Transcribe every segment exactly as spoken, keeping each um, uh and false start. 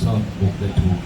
Sawm buk le thum.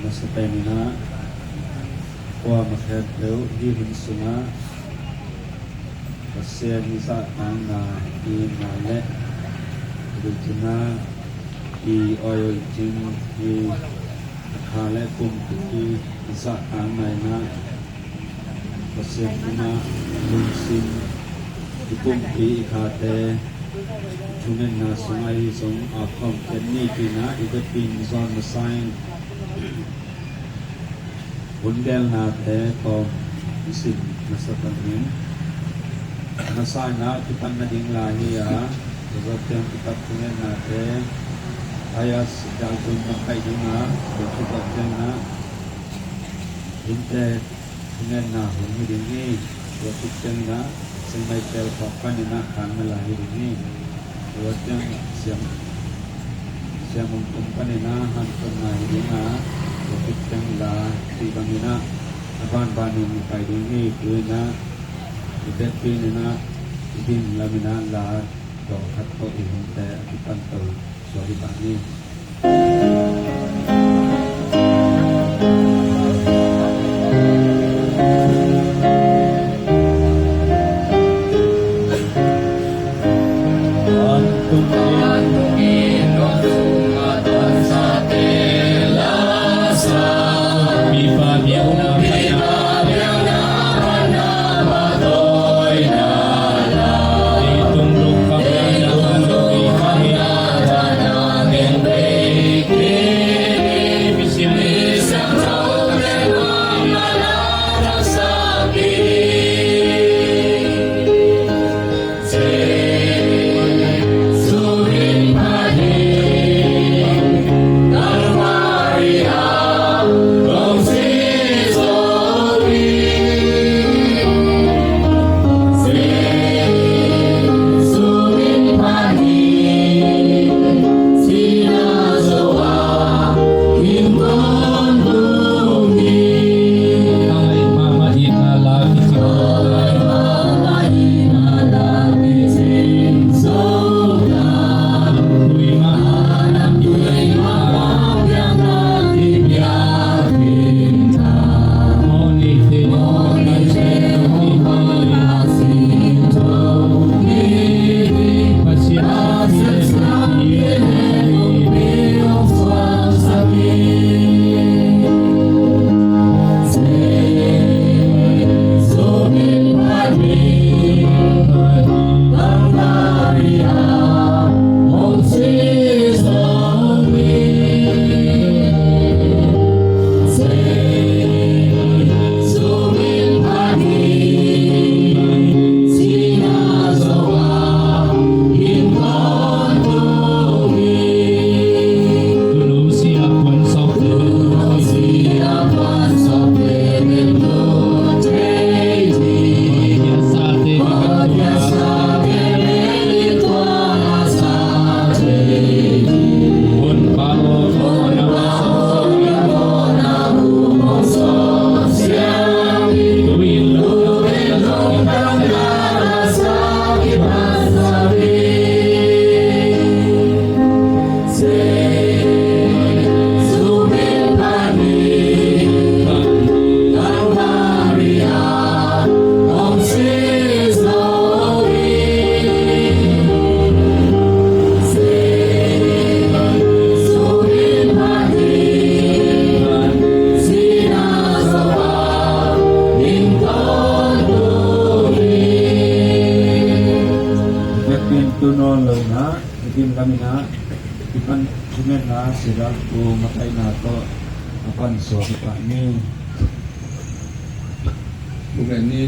Masa pen in ah kuamah khempeuh hih hun sungah Pasian i zahtakna, i na le i lungkimna, i awi i cing, i a kha le pumpi i zahtakna in ah Pasian in ah lungsim, i pumpi i khate thungetna sungah ahi zong a khawm khen ni ci-in ah i biakinn zawn masa in hun geelnate tawm i sim masa ta ning. Masa in ah kipan nading la hi a, tua ciang kipat thungetnate a, a si dal tun na pai ding a, tua kipat ciang in ah innte thungetna hun hi ding hi. Tua khit ciangin ah Chiang Mai tel khawk panin ah khang na lai hi ding hi. Tua ciang siam, siam hong tum panin ah hanthotna hi ding a, tua khit ciang la cih bangin ah a banbanin i pai ding hi. Tu-in ah i biakinn in ah i din lamin ah la dawng khat tawh i hunte a kipan to suak hi pah ni. Biakinn tu nawn lo in ah i din lamin ah i pan thungetna sila ku makaihna tawh a pan suak i pah ni. Thungen ni.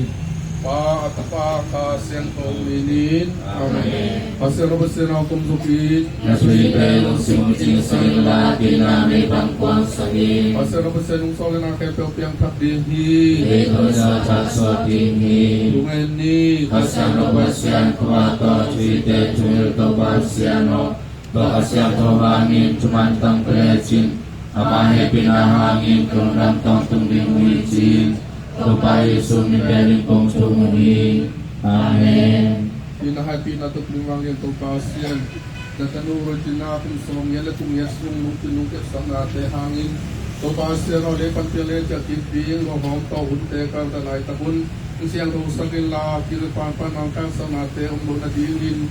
Pa, a Tapa, Kha Siangtho minin. Amen. Pasian aw, Pasian aw, kum zuk in. Na suite lungsim cing sangin la kina mei bang kuang sangin. Pasian aw, Pasian lungsawl in a khempeuh piang thak ding hi. Ei tawh sa thak suak ding hi. Thungen ni. Kha Siangtho Pasian, khuato suite thungil Topa Pasian aw. Tua Kha Siangtho hangin thuman tang ka lecin, ama hehpihna hangin ka lungdam tawntung ding uh hi ci-in, Topa Jesu min bel in kong thum uh hi. Amen. Hih na hehpihna tawh tung vangin Topa Pasian, na tanu Regina kum sawmgiat le kum giat sung lungpin lungketsaknate hangin, Topa Pasian aw, lei panpih leh ciah kik ding luahawm tawh hunte kaltan laitak un hong siangthosak inla, kilpan pan mangkang sawnate om loh nadingin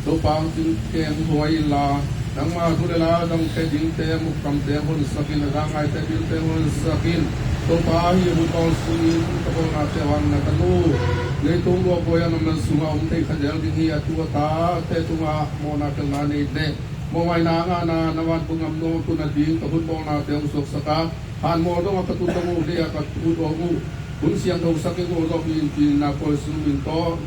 Topa hong kenghuai inla, nangma thu le la dong pia dingte, mukkamte honsak in, a za ngaite bilte honsak in. Topa, hih hun bawl sungin ka bawlnate vang na tanu, leitung luahbuai a namnan sungah om thei kha zel ding hi. A tu a tate tungah mawhna pelna nei leh mawhmaina ngahna, na vantung gam nuam tun nading ka hun bawlnate hong suaksak a, hanmual dongah ka tun dong uh, lei-ah ka tun dong uh, hun siangthosak in, uh zawh mi in, pi in, na pawi sung min tawh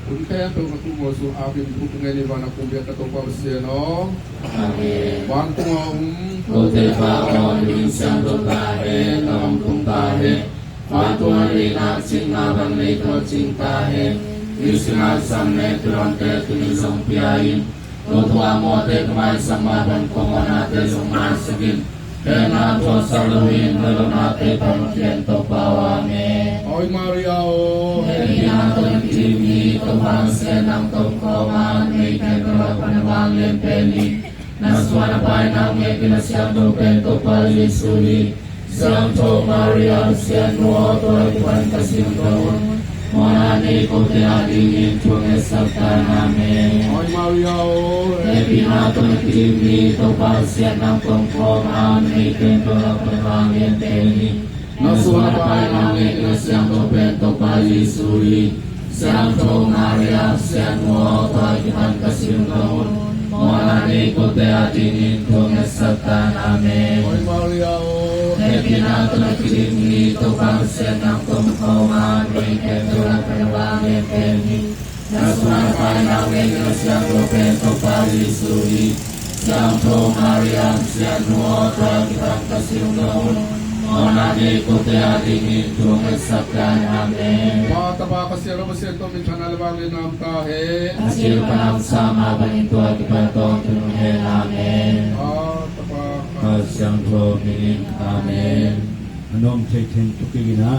hun khempeuh ka tun mual sung apin thu ka ngen hi. Van a kumpiak ka Topa Pasian aw. Amen. Vantung a om kote Pa aw, na min siangtho ta hen, na gam tung ta hen. Vantung a nei na cihna bang leitung a cih ta hen. Tuisik a sam le tuidawnte tuni zong pia in. Tua tungah mawhte ka maisak mah bang kong mawhnate zong maisak in. Hehna thuaksak loin hoih lohnate pan khen Topa aw. Amen. Ave Maria aw, hehpihna tawh na kidim hi, Topa Pasian nang tungah om in, na min khempeuh a pan a vanglian pen hi. Na sungah na Pa in nang hong ekin, a siangtho pen Topa Jesu hi. Siangtho Maria, Pasian nu aw, tua kipan ka simdong un, mawhna nei kote adingin thu hong ngetsak ta in. Amen. Ave Maria aw, hehpihna tawh na kidim hi, Topa Pasian nang tungah om in, na min khempeuh a pan a vanglian pen hi. Na sungah na Pa in nang hong ekin, a siangtho pen Topa Jesu hi. Siangtho Maria, Pasian nu aw, tua kipan ka simdong un, mawhna nei kote adingin thu hong ngetsak ta in. Amen. Ave Maria aw, hehpihna tawh na kidim hi, Topa Pasian nang tungah om in, na min khempeuh a pan a vanglian pen hi. Na sungah na Pa in nang hong ekin, a siangtho pen Topa Jesu hi. Siangtho Maria, Pasian nu aw, tua kipan ka simdong un, mawhna nei kote adingin thu hong ngetsak ta in. Amen. Pa, Tapa, Kha Siangtho Pasian tawh minthanna le vangliatna om ta hen. A cil pan a om sa mah bangin tua kipan tawntungin om hen. Amen. Pa, Tapa, Kha Siangtho min in. Amen. A nuam thei thei tuk in la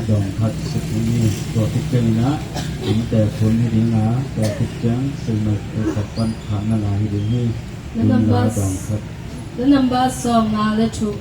dawng khat sak ni. Tua khit ciangin innte khun hi ding a, tua khit ciang seimat sak pan khanna la hi ding hi. La number, la number sawmnga le thum.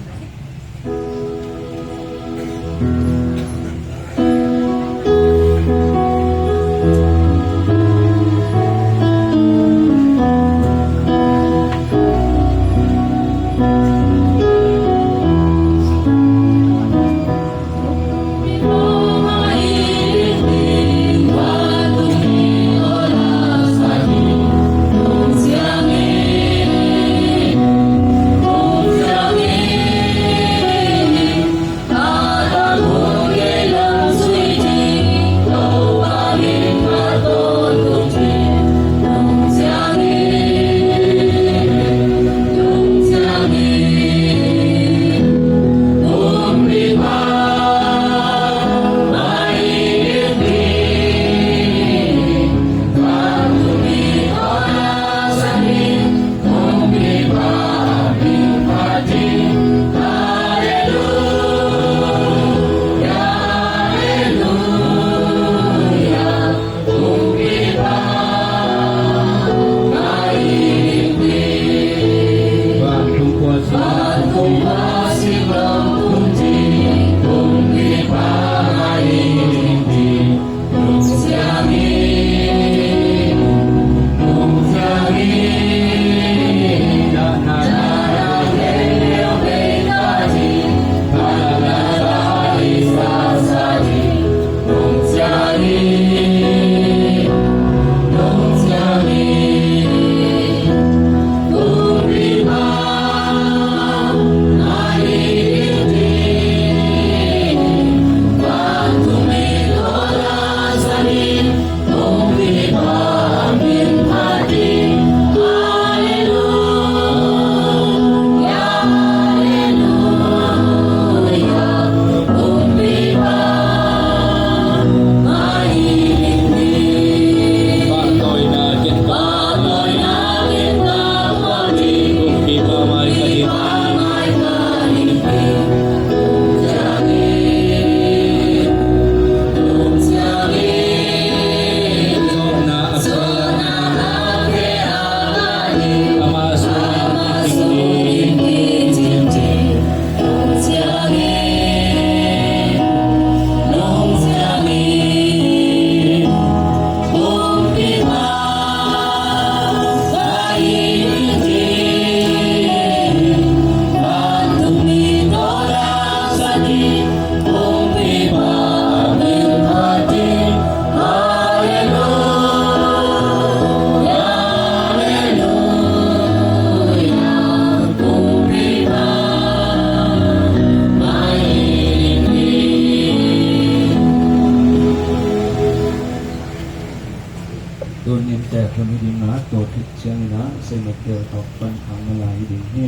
Ciangin ah seimek tel tawh pan khang na lai ding hi.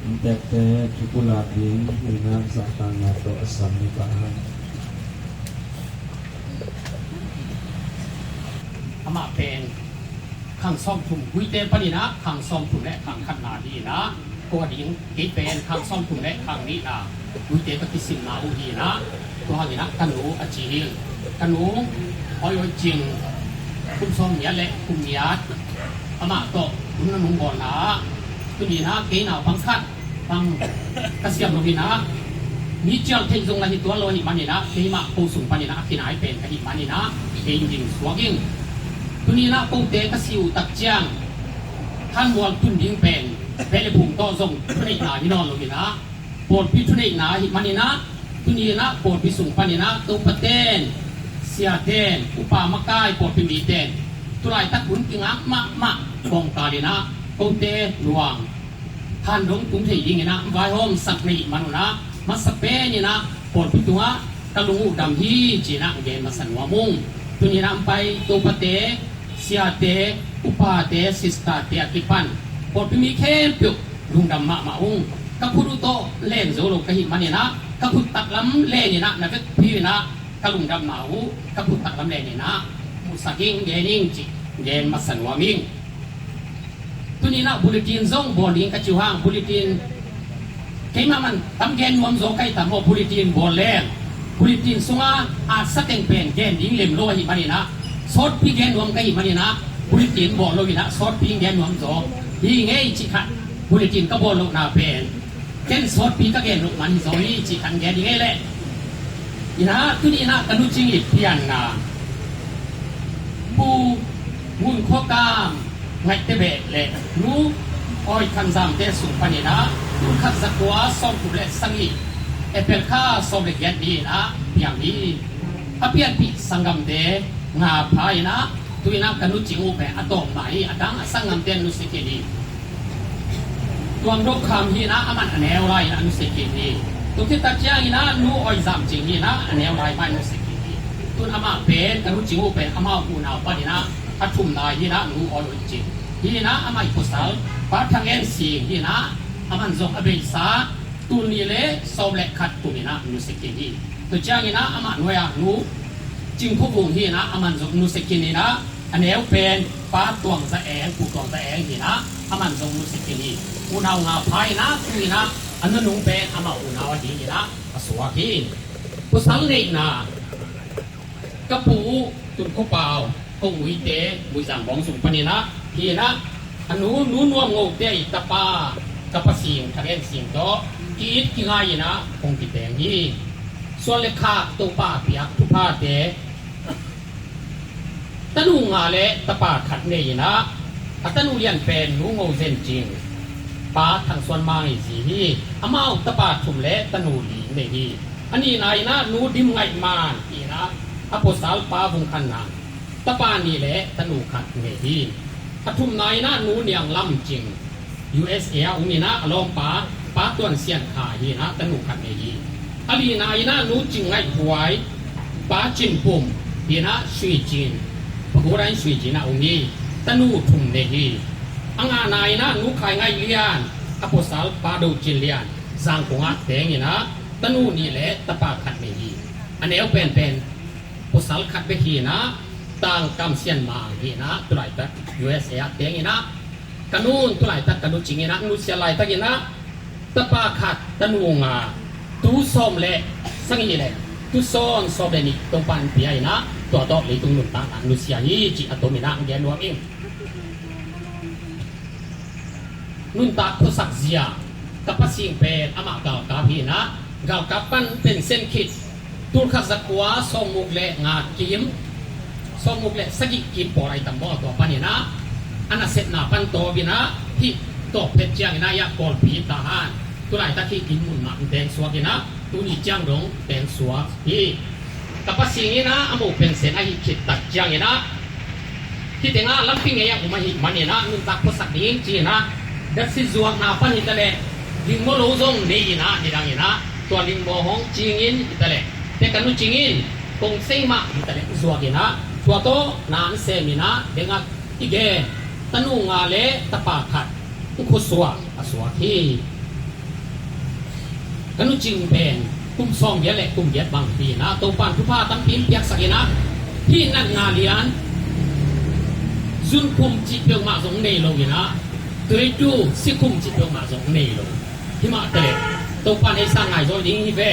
Inntekte thu pulak ding hi. Ina zahtakna tawh a sam ni pah hang. Amah pen khang sawmthum, Guite panin ah khang sawmthum le khang khatna hi ina, tua ding kei pen khang sawmthum le khang nihna Guite ka kisimna uh hi ina, tua hangin ah ka nu a ci hi. Ka nu Awi Awi Cing, kum sawm ngiat le kum ngiat, amah tawh hun a nung bawlna ah, tuni ina kei naupang khat bang ka siam lo hi ina, mi cial theih zong na hi tuan lo ahih man ina, keimah ko sung pan ina a kinai pen ka hih man ina, kei in ding suak ing. Tuni ina kote ka si uh tak ciang, thanmual tun ding pen beh le phung tawh zong thuneihna hi nawn lo ina, pawlpi thuneihna ahih man ina, tuni ina pawlpi sung pan ina topaten, siaten, upa makai, pawlpi miten tulaitak hun kingak mahmah kawngkal ina kote luang han dong tung thei ding ina vaihawmsak na hih man un ah, masa pen ina pawlpi tungah ka lung uh dam hi ci ina gen masa nuam ung. Tuni ina pai topate, siate, upate, sisterte a kipan pawlpi mi khempeuh lungdam mahmah ung. Ka khut uh tawh len zo lo ka hih man ina, ka khut taklam len ina na vekpi ina ka lungdamna uh ka khut taklam len ina musak ing, gen ing ci gen masa nuam ing. Tuni ina bulletin zong bawl ding ka ci uh hang, bulletin keimah man tam gen nuam zaw ka hih tam maw, bulletin bawl leng bulletin sungah atsa teng pen gen ding lem lo ahih man ina, sawtpi gen nuam ka hih man ina bulletin bawl lo ina sawtpi gen nuam zaw hi ngei ci khat. Bulletin ka bawl lohna pen ken sawtpi ka gen loh man hi zaw hi ci khat gen ding ei leh. Ina tuni ina ka nu Cing i pianna, Pu Ngun Khua Kam Ngaihte Beh le Nu Awi Khan Zamte sung pan ina, tul khat za kua sawmthum le sagih, April kha sawm le giat ni ina piang hi. A pianpih sanggamte nga pha ina, tu ina ka nu Cing uh pen a tawpna hi, a dang a sanggamte nusia khin hi. Tuam Dok Kham hi ina, aman a neu lai ina nusia khin hi. Tu khit tak ciang ina Nu Awi Zam Cing hi ina, a neu lai mah nusia khin hi. Tun amah pen ka nu Cing uh pen amau unau pan ina a thumna hi ina, Nu Awi Awi Cing hi ina, amah i pasal Pa Thang En Sing hi ina, aman zong a beisa tul nih le sawm le khat kum ina nusia khin hi. Tua ciang ina amah nuai ah Nu Cing Khua Vung hi ina, aman zong nusia khin ina, a neu pen Pa Tuang Za Eng, Pu Tuang Za Eng hi ina, aman zong nusia khin hi. Unau nga pha ina, tu ina a nunung pen amah unau a ding ina a suak hi. Pasal neihna, ka pu Tun Khua Pau, kong uite Muizang Bawng sung pan ina hi ina, a nu Nu Nuam Ngo te i tapa, ka pa Sing, Thang En Sing tawh ki-it kingai ina kong kiteng hi. Suan le khak Topa a piak thuphate, tanu nga le tapa khat nei ina, a tanu lian pen Nu Ngo Zen Cing, Pa Thang Suan Mang i zi hi. Amau tapa thum le tanu li nei hi. A nihna ina Nu Dim Ngaih Man hi ina, a pasal Pa Vung Khan Nang, tapa nih le tanu khat nei hi. A thumna ina Nu Niang Lam Cing, U S A a um ina, a lawmpa Pa Tuan Sian Kha hi ina, tanu khat nei hi. A lina ina Nu Cing Ngaih Huai, Pa Cin Pum hi ina, Sui Cin, Pagoda in Sui Cin a um hi. Tanu thum nei hi. A ngana ina Nu Khai Ngaih Lian, a pasal Pa Do Cin Lian, Zangkong ah teng ina, tanu nih le tapa khat nei hi. A neu penpen pasal khat bek hi ina, Tang Kam Sian Mang hi ina, tulaitak U S A ah teng ina, ka nun tulaitak ka nu Cing ina nusia laitak ina, tapa khat tanu nga, tu sawm le sagih le tu sawn sawm le nih Topa in pia ina, tua tawh leitung nuntakna nusia hi ci a tom ina gen nuam ing. Nuntak khuasak zia, ka pa Sing pen amah galkap hi ina, galkap pan pension khit, tul khat za kua sawmguk le nga kim, sawmguk le sagih kim pawl ai tam maw, tua pan ina a nasepna pan tawp ina, hih tawp phet ciang ina, ia pawlpi Tahan, tulaitak hih inn mun mah teng suak ina, tuni ciang dong teng suak hi. Ka pa Sing ina a mo pension ahi khit tak ciang ina, hih tengah lampi ngei ah um ahih man ina, nuntak khuasak ding ci ina, datsi zuakna pan hi ta leh, ding maw lo zong nei ina, nidang ina tua ding maw hong cingin hi ta leh, te ka nu Cing in kong sei mah hi ta leh zuak ina, tua tawh na an sem ina, dengak i gen Tanu nga le tapa khat khuasuak a suak hi. Ka nu Cing pen kum sawmgiat le kum giat bang hi-in ah, Topa'n thupha tampi piaksak in ah, hih natna lian zunkhum cih peuhmah zong nei lo in ah, tuitu sikhum cih peuhmah zong nei lo. Himah teh Topa'n ei sang ngai zaw ding hi ve.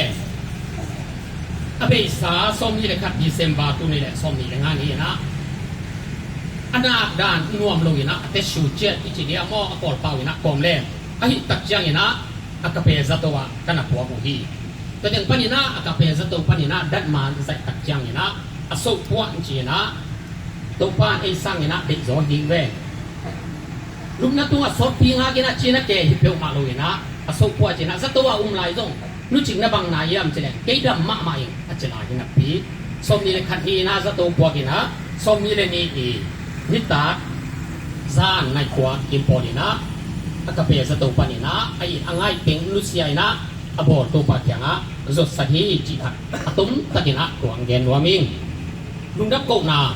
A beisa sawmnih le khat December, tuni le sawmnih le nga ni in ah, a nak dan nuam lo in ah, a te su ciat i ci dia maw, a Kawlpau in ah kawm lem. Ahih tak ciangin ah, a kape zato ah ka na puak uh hi. Tua teng panin ah, a kape zato panin ah datma zaih tak ciangin ah, a sohpuah ci in ah, Topa'n ei sangin ah deih zaw ding ve. Lupna tungah sawtpi ngak in ah, ci-in ah ke hi peuhmah lo in ah, a sohpuah ci in ah, zato ah um lai zong, nu Cing na bang na hiam ci leng, kei dam mahmah ing a ci lai hi napi. Sawmnih le khat ni in ah zato puak in ah, sawmnih le nih i nitak zan nai kua kim pawl in ah, a kape zato panin ah, a it a ngaih teng nusia in ah, a bawl Topa kiangah zotsak hi cih khat a tom takin ah tua hong gen nuam ing. Lungdam kohna.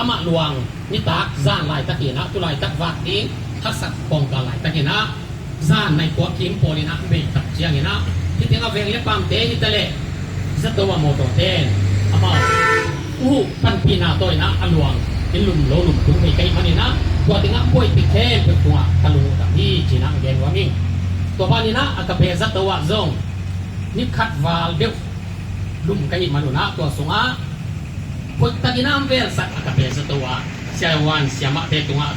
Amah luang nitak zan laitakin ah, tu laitak vak ding haksa kawngkal laitakin ah, zan nai kua kim pawl in ah bei tak ciangin ah, hih teng a veng le pamte hi ta leh, zato a mawtawte in amau uh panpihna tawh in ah, a luang in lum lo lum tung thei ka hih manin ah, tua teng ah buaipih khempeuh tungah ka lung uh dam hi, ci-in ah hong gen nuam ing. Tua panin ah, a kape zato ah zong ni khat val deuh lum ka hih manun ah, tua sungah hoihtakin ah hong velsak a kape zato ah, siavuan siamahte tungah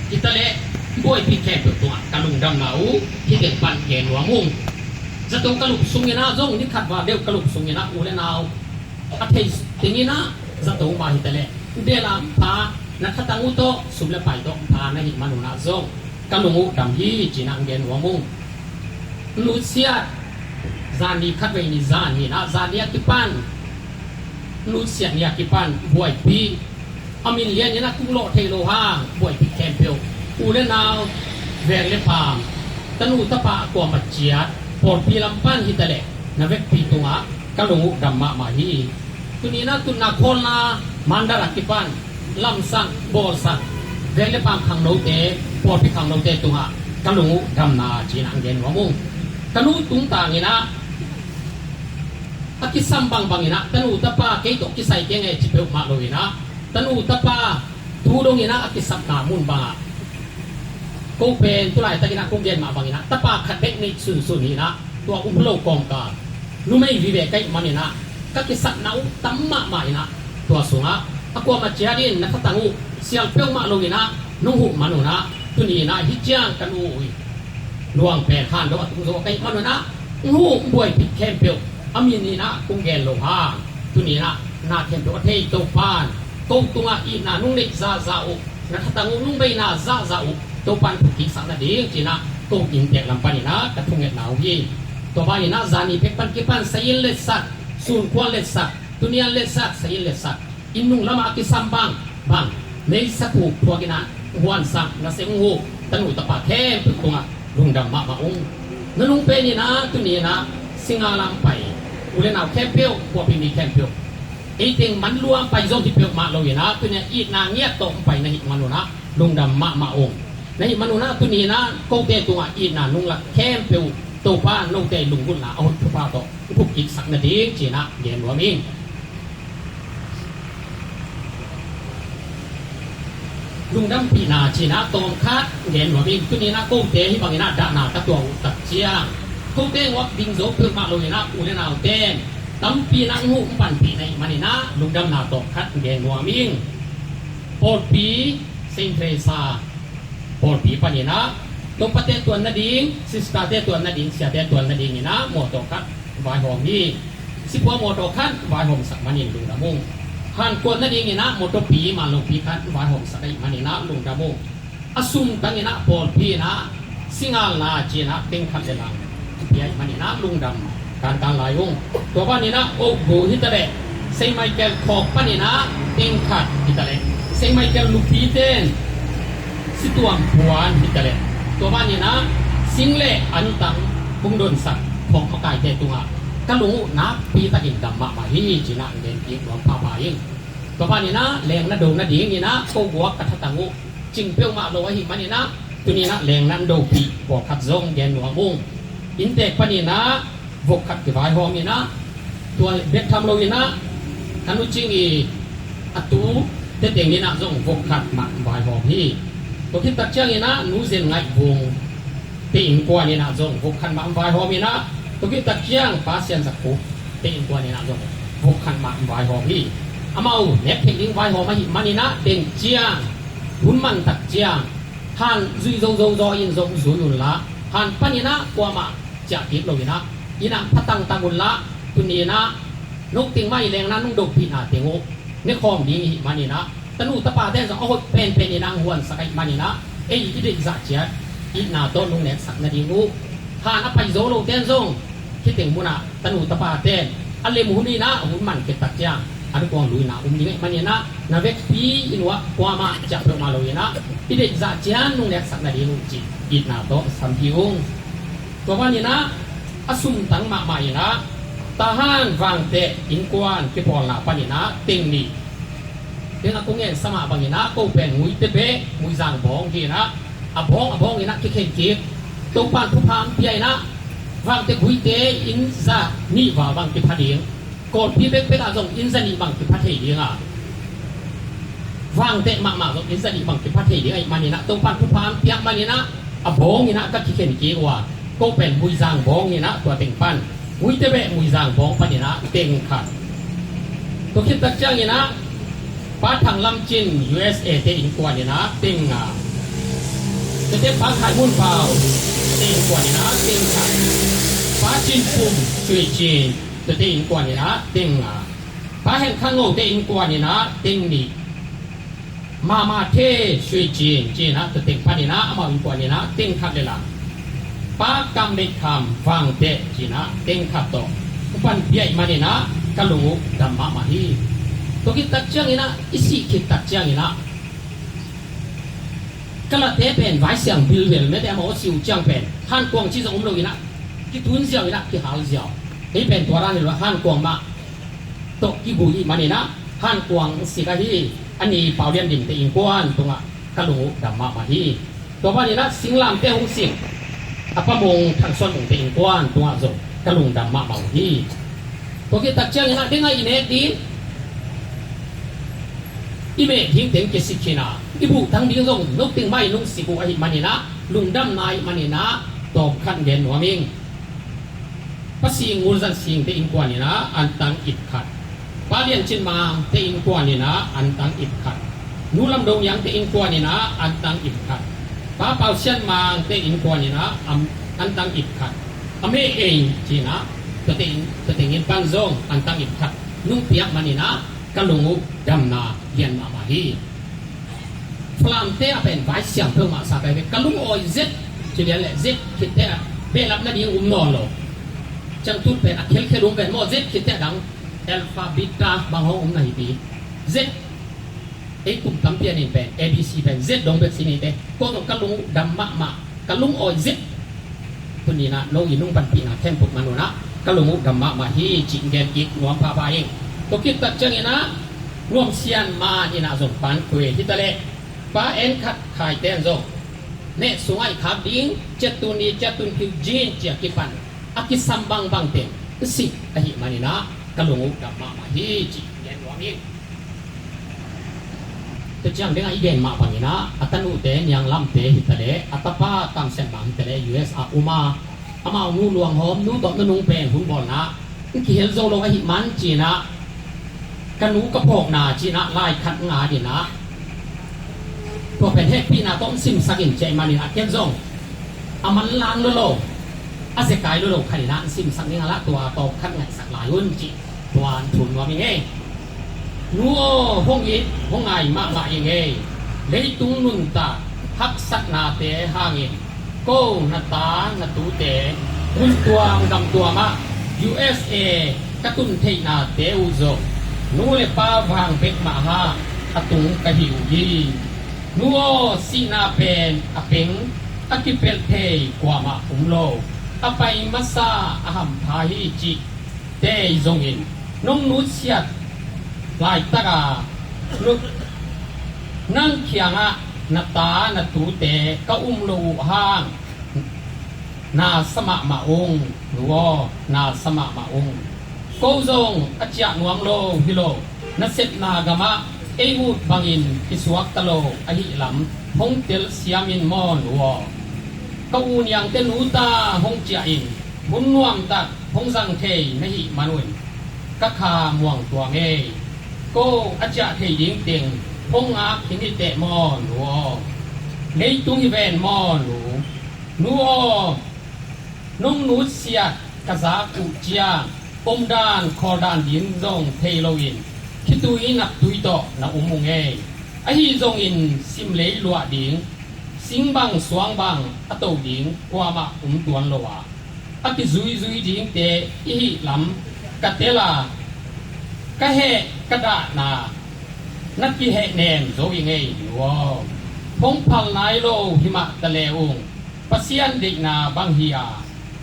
hi ta leh, buaipih khempeuh tungah ka lungdamna uh hih teng pan gen nuam ung. Zato ka lup sungin ah zong, ni khat val deuh ka lup sungin ah, u le nau a thei tengin ah, zato mah hi ta leh, bel a pha, na thatang uh tawh, sum le pai tawh pha na hih manun ah zong ka lung uh dam hi, ci-in ah hong gen nuam ung. Nusiat, zan ni khatvei ni zan hi in ah, zan ni a kipan, nusiat ni a kipan buaipih, a min lian in ah kong lawh thei lo hang buaipih khempeuh, u le nau, veng le pam, tanu tapa a kuamah ciat, pawlpi lam pan hi ta leh, na vekpi tungah ka lung uh dam mahmah hi. Tuni in ah tutna khawlna mandal a kipan, lamsang bawlsak, veng le pam khangnote, pawlpi khangnote tungah ka lung uh damna, ci-in ah hong gen nuam ung. Ka nu tungtang in ah, a kisam bangbang in ah, tanu tapa kei tawh kisai keng e ci peuhmah lo in ah, tanu tapa thu dong in ah a kisapna mun bangah, ko pen tu laitakin ah kong gen mah bangin ah, tapa khat bek neih sunsun hi in ah, tua um lo kawngka numei vive ka hih manin ah, ka kisapna uh tam mahmah in ah, tua sungah a kuamah ciat in na thatang uh sial peuhmah lo in ah nong huh manun ah, tuni in ah hih ciang ka nu uh luang pen han lo a tung zo ka hih manun ah, hong huh buaipih khempeuh a min in ah kong gen lo hang, tuni in ah na khempeuh a thei Topa'n ko tungah itna nong neih zahzah uh, na thatang uh nong beina zahzah uh, Topa'n phukiksak nading ci-in ah, ko inntek lam panin ah ka thungetna uh hi. Tua ban in ah zani pek pan kipan sai-in letsak, sunkhuan letsak, tunian letsak, sai-in letsak, inn nung lamah a kisam bang bang, meisa khuk thuak in ah huansak, nasem uh, tanu tapa khempeuh tungah lungdam mahmah ung. Na nung pen in ah, tuni in ah singa lam pai, u le nau khempeuh, pawlpi mi khempeuh, ei teng man lua pai zong hi peuhmah lo in ah, tuni in ah itna ngiat tawh hong pai na hih manun ah lungdam mahmah ung. Na hih manun ah tuni in ah kote tungah itna nunglak khempeuh Topa note lunggulhna a hoih thupha tawh hong phukiksak nading ci-in ah gen nuam ing. Lungdampihna ci-in ah tawmkhat gen nuam ing. Tuni in ah kote hih bangin ah dahna ka tuah uh tak ciang, kote ngawk ding zo peuhmah lo in ah u le naute in tampi in ah hong huh hong panpih na hih manin ah lungdamna tawmkhat gen nuam ing. Pawlpi, Saint Teresa pawlpi panin ah, topate tuan nading, sisterte tuan nading, siate tuan nading in ah mawtaw khat vaihawm hi. Sipua mawtaw khat vaihawmsak manin lungdam ung. Hankuat nading in ah mawtawpi, manlopi khat vaihawmsak ahih manin ah lungdam ung. A sum tang in ah pawlpi in ah singalna ci-in ah teng khat le lang pia ahih manin ah lungdam kankan lai ung. Tua ban in ah Oakville hi ta leh, Saint Michael khawk panin ah teng khat hi ta leh, Saint Michael nupite in situam puan hi ta leh, tua ban in ah sing le antang kong donsak khawk makaite tungah ka lung uh nakpi takin dam mahmah hi, ci-in ah gen kik nuam pahpah ing. Tua panin ah lengna do nadingin ah ko guak ka thatang uh. Cing peuhmah lo ahih manin ah tuni-in ah lengna hong dopih pawlkhat zong gen nuam ung. Inntek panin ah vok khat kivaihawm in ah, tua bek tham loin ah ka nu Cing i a tu teteng in ah zong vok khat mah vaihawm hi. Tua khit tak ciangin ah Nu Zen Ngaih Vung te innkuan in ah zong vok khat mah vaihawm in ah, tua khit tak ciang Pa Sian Za Khup te innkuan in ah zong vok khat mah vaihawm hi. Amau nek theih ding vaihawm ahih manin ah, teng ciang hun man tak ciang han zui zozo zaw in zong zui unla, han panin ah kuamah ciah kik loin ah, in ah pha tangtang unla, tuni-in ah no teng mah i lengna nong dopihna teng uh ne khawm ding ihih manin ah, tanu tapate zong a hoih penpen in ah hong huansak ahih manin ah, ei i deih zah ciat itna tawh nong neksak nading uh. Han a pai zo lote in zong khiteng munah tanu tapate in a lem hun in ah hun man khit tak ciang an kuang luina um ding ahih manin ah, na vekpi in uh ah kuamah ciah peuhmah loin ah i deih zah ciat nong neksak nading uh cih itna tawh sam hi ung. Tua panin ah a sumtang mahmah in ah Tahan Vangteh innkuan kipawlna panin ah teng nih, teng a kong gen sa mah bangin ah ko pen Muite beh Muizang bawng hi in ah, a bawng a bawng in ah kikhen kik. Topa'n thupha hong pia in ah Vangteh Guite inn za nih val bang kipha ding, Kawlpi bekbek ah zong inn za nih bang kipha thei ding a, Vangteh mahmah zong inn za nih bang kipha thei ding ahih manin ah, Topa'n thupha hong piak manin ah, a bawng in ah ka kikhen kik uh a, ko pen Muizang bawng hi in ah tua teng pan, Muite beh Muizang bawng panin ah teng khat. Tua khit tak ciangin ah Pa Thang Lam Cin U S A te innkuan in ah teng nga. Tua teng Pa Khai Mun Pau te innkuan in ah teng khat. Pa Cin Pum Sui Cin tua te innkuan in ah teng nga. Pa Hen Khan Ngo te innkuan in ah teng nih. Mama The Sui Cin ci in ah tua teng panin ah amau innkuan in ah teng khat le la. Pa Kam Mei Tham Vangteh ci in ah teng khat tawh hong panpih ahih manin ah ka lung uh dam mahmah hi. Tua khit tak ciangin ah i sih khit tak ciangin ah ka late pen vaisiang bilbel mete, amau a si uh ciang pen hankuang ci zong om loin ah kitun ziau in ah kihal ziau. Ei pen tua dan hi lo, hankuang mah tawh kigui ahih manin ah hankuang sik ahi a ni Pau Lian Dim te innkuan tungah ka lung uh dam mahmah hi. Tua panin ah Singlamte hong sik a Pa Mung Thang Suan Mung te innkuan tungah zong ka lungdam mahmah uh hi. Tua khit tak ciangin ah deng a i nek ding, i meh ding teng kisik khin a, i buhtang ding zong no teng mah in hong sik uh ahih manin ah, lungdamna ahih manin ah tawm khat gen nuam ing. Pa Sing Ngul Zan Sing te innkuan in ah antang ip khat. Pa Lian Cin Mang te innkuan in ah antang ip khat. Nu Lam Do Niang te innkuan in ah antang ip khat. Pa Pau Sian Mang te innkuan in ah am-, antang ip khat. A meh ei ci in ah tua teng, tua teng in pan zong antang ip khat nong piak manin ah ka lung uh damna lian mahmah hi. Falamte a pen vaisiang peuhmah sa ka hi ve, ka lung awi zet ci lian leh zet khitte ah behlap nading um nawn lo. Ciangtun pen a khelkhel um pen maw, zet khitte ah dang alpha, beta bang hong um na hi pi. Zet, ei kum tampi a nin pen A B C pen zet dong bek si ni te. Ko zong ka lung uh dam mahmah, ka lung awi zet. Tuni in ah no i nong panpihna khempeuh man un ah ka lung uh dam mahmah hi cih gen kik nuam pahpah ing. Tua khit tak ciangin ah Nuam Sian Man in ah zong pan kue hi ta leh, Pa En Khat Khai te in zong neh sungah i khak ding ciattun ni ciattun phiu jin ci a kipan a kisam bangbang teng i sih ahih manin ah ka lung uh dam mahmah hi cih gen nuam ing. Tua ciang deng a i gen mah bangin ah a tanute Niang Lamte hi ta leh, a tapa Tam Sian Mang hi ta leh, U S a um a, amau nu Luang Hawm, nu tawh nu nung pen hun bawlna in kihel zo lo ahih man ci in ah, ka nu ka phawkna ci in ah lai khat nga in ah, tua pen hehpihna tawh in simsak in ci ahih manin ah ken zong a manlang lolo, a zekai lolo khat in ah in simsak ning a lah, tua tawm khat ngaihsak lai un cih tua in thum nuam ing ei. Nu aw, hong it hong ngai mahmah ing ei. Leitung nuntak haksatnate hangin ko na ta na tute hun tuam gam tuam ah U S A ka tun theihnate uh zong nu le pa vang bek mah hang a tung ka hi uh hi. Nu aw, sihna pen a peng a kipelh thei kuamah um lo. A pai masa a hampha hi cih tei zongin nong nutsiat laitak a Nang kiangah na ta na tute ka um lo uh hang, na sa mahmah ung, nu aw, na sa mahmah ung. Ko zong a ciah nuam lo hi lo, nasepna gamah ei ut bangin kisuakta lo ahih lam hong telsiam in maw, nu aw. Ka u niangte nu ta hong ciah in, hun nuamtak hong zang thei na hih manun ka kha muang tuam ei. Ko a ciah thei ding teng hong ngak hi ni teh maw, nu aw. Leitung hi ven maw, nu. Nu aw, nong nutsiat ka zak uh ciang omdan khawldan ding zong thei loin khitui naptui tawh na um ung ei. Ahi zongin simlei luah ding, singbang suangbang a to ding kuamah um tuan lo a, a kizuizui dingte i hih lam ka tel a, ka heh ka dahna na kihehnem zo i ngei hi uh aw. Hong phal nai lo himah ta le ung, Pasian deihna bang hi a,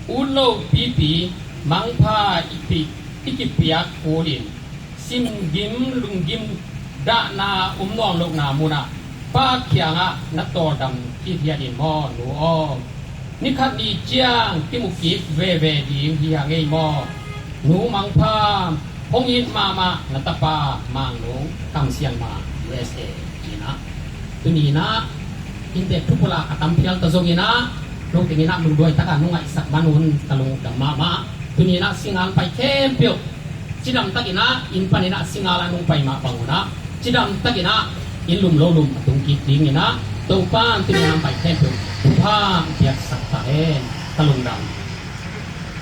ut lo pipi mangpha i pi-, i kipiak kulin, simgim lunggim dahna um nawn lohna munah Pa kiangah na tawldam i hiat in maw, nu aw. Nikhat ni ciang kimukik veve ding hi a ngei maw, nu mangpha. Hong it mahmah na tapa Mangnu Kamsianma, U S A. Inah, tuninah inntek thupulak a tam phial ta zonginah, nong tenginah lungduai taka nong ngaihsak manun ka lungdam mahmah. Tuninah singal pai khempeuh cidam takinah inn paninah singal a nong pai mah bangunah cidam takinah inn lum lo lum a tung kik dinginah Topan tuninah pai khempeuh thupha piaksak ta hen. Ka lungdam.